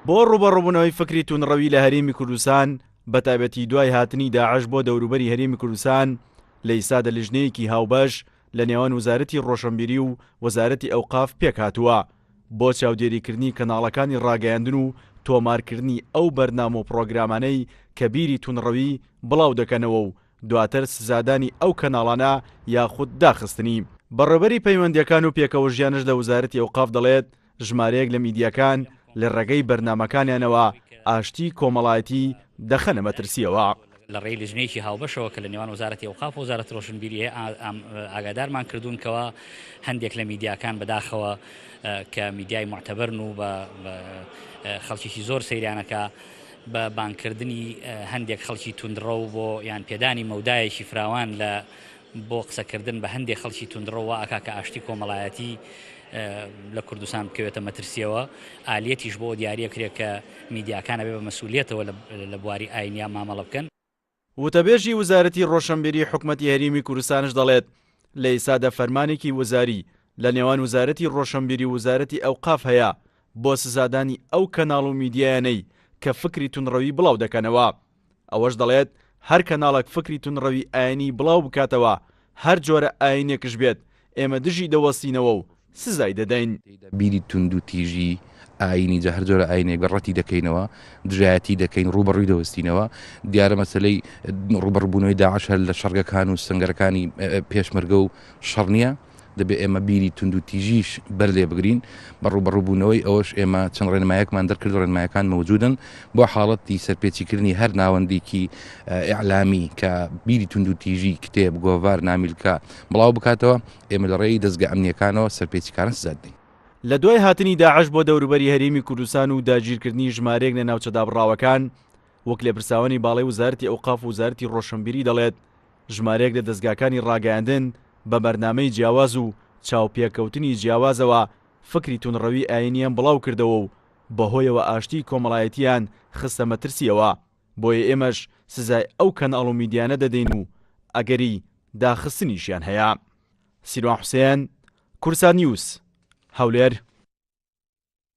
بۆ ڕووبەڕووبوونەوەی فکری توندڕەوی لە هەرێمی کوردستان، بەتایبەتی دوای هاتنی داعش بۆ دەوروبەری هەرێمی کوردستان، لە ئیستادا لیژنەیەکی هاوبەش لە نێوان وەزارەتی ڕۆشنبیری و وەزارەتی ئەوقاف پێکهاتووە بۆ چاودێریکردنی کەناڵەکانی ڕاگەیاندن و تۆمارکردنی ئەو بەرنامە و پڕۆگرامانەی کە بیری توندڕەوی بڵاودەکەنەوە و دواتر سزادانی ئەو کەناڵانە یاخود داخستنی. بەڕێوبەری پەیوەندییەکان و پێکەوەژیانش لە وەزارەتی ئەوقاف دەڵێت، ژمارەیەک لە میدیاکان لە ڕێگەی بەرنامەکانیانەوە ئاشتی کۆمەڵایەتی دەخەنە مەترسییەوە. لە ڕێی لیژنەیەکی هاوبەشەوە کە لە نێوان وەزارەتی ئەوقاف و وەزارەتی ڕۆشنبیری هەیە ئاگادارمان کردوون کەوا هەندێک لە میدیاکان بەداخەوە کە میدیای موعتەبەرن و بە خەڵکێکی زۆر سەیریانەکە بە بانگکردنی هەندێک خەڵکی توندڕەو بۆ یان پێدانی مەودایەکی فراوان لە بۆ قسەکردن بە هەندێک خەڵکی توندڕەو وا ئەکا کە ئاشتی کۆمەڵایەتی لە کوردستان بکەوێتە مەترسیەوە ئالیەتیش بۆ دیاریەکرێت کە میدیاکان ئەبێ بە مەسئولیەتەوە لە بواری ئاینیا مامەڵە بکەن. وتەبێژی وزارەتی ڕۆشنبیری حکومەتی هەرێمی کوردستانش دەڵێت، لە ئیستادا فەرمانێکی وزاری لە نێوان وزارەتی ڕۆشنبیری و وزارەتی ئەوقاف هەیە بۆ سزادانی ئەو کەناڵ و میدیایانەی کە فکری توندڕەوی بڵاو دەکەنەوە. ئەوەش دەڵێت، هەر کەناڵێک فکری توندڕەوی ئاینی بڵاو بکاتەوە، هەر جۆرە ئاینێکش بێت، ئێمە دژی دەوەستینەوە و سزای دەدەین. بیری توندوتیژی ئایینی جا هەر جۆرە ئایینێک بێت ڕەتی دەکەینەوە، دژایەتی دەکەین، ڕووبەڕووی دەوەستینەوە. دیارە مەسەلەی ڕووبەڕووبوونەوەی داعش هەر لە شەڕگەکان و سەنگەرەکانی پێشمەرگە و شەڕ نییە. دەبێت ئێمە بیری توندوتیژیش بەر لێ بگرین. بە ڕووبەڕووبوونەوەی ئەوەش ئێمە چەند ڕێنمایەکمان دەرکرد، ڕێنمایەکان مەوجودن بۆ حاڵەتی سەرپێچیکردنی هەر ناوەندێکی ئیعلامی کە بیری توندوتیژی، کتێب، گۆڤار، نامیلکە بڵاو بکاتەوە، ئێمە لە ڕێی دەزگا ئەمنییەکانەوە سەرپێچیکاران سزا دەدەین. لە دوای هاتنی داعش بۆ دەوروبەری هەرێمی کوردستان و داگیرکردنی ژمارەیەک لە ناوچە دابڕاوەکان، وەک لێپرساوانی باڵای وەزارەتی ئەوقاف و وەزارەتی ڕۆشنبیری دەڵێت، ژمارەیەک لە دەزگاکانی ڕاگەیاندن بە بەرنامەی جیاواز و چاوپێکەوتنی جیاوازەوە فکری توندڕەوی ئایینیان بڵاوکردەوە و بەهۆیەوە ئاشتیی کۆمەڵایەتییان خستە مەترسییەوە، بۆیە ئێمەش سزای ئەو کەناڵ و میدیانە دەدەین و ئەگەری داخستنیشیان هەیە. سیروان حوسێن، کوردسات نیوز، هەولێر.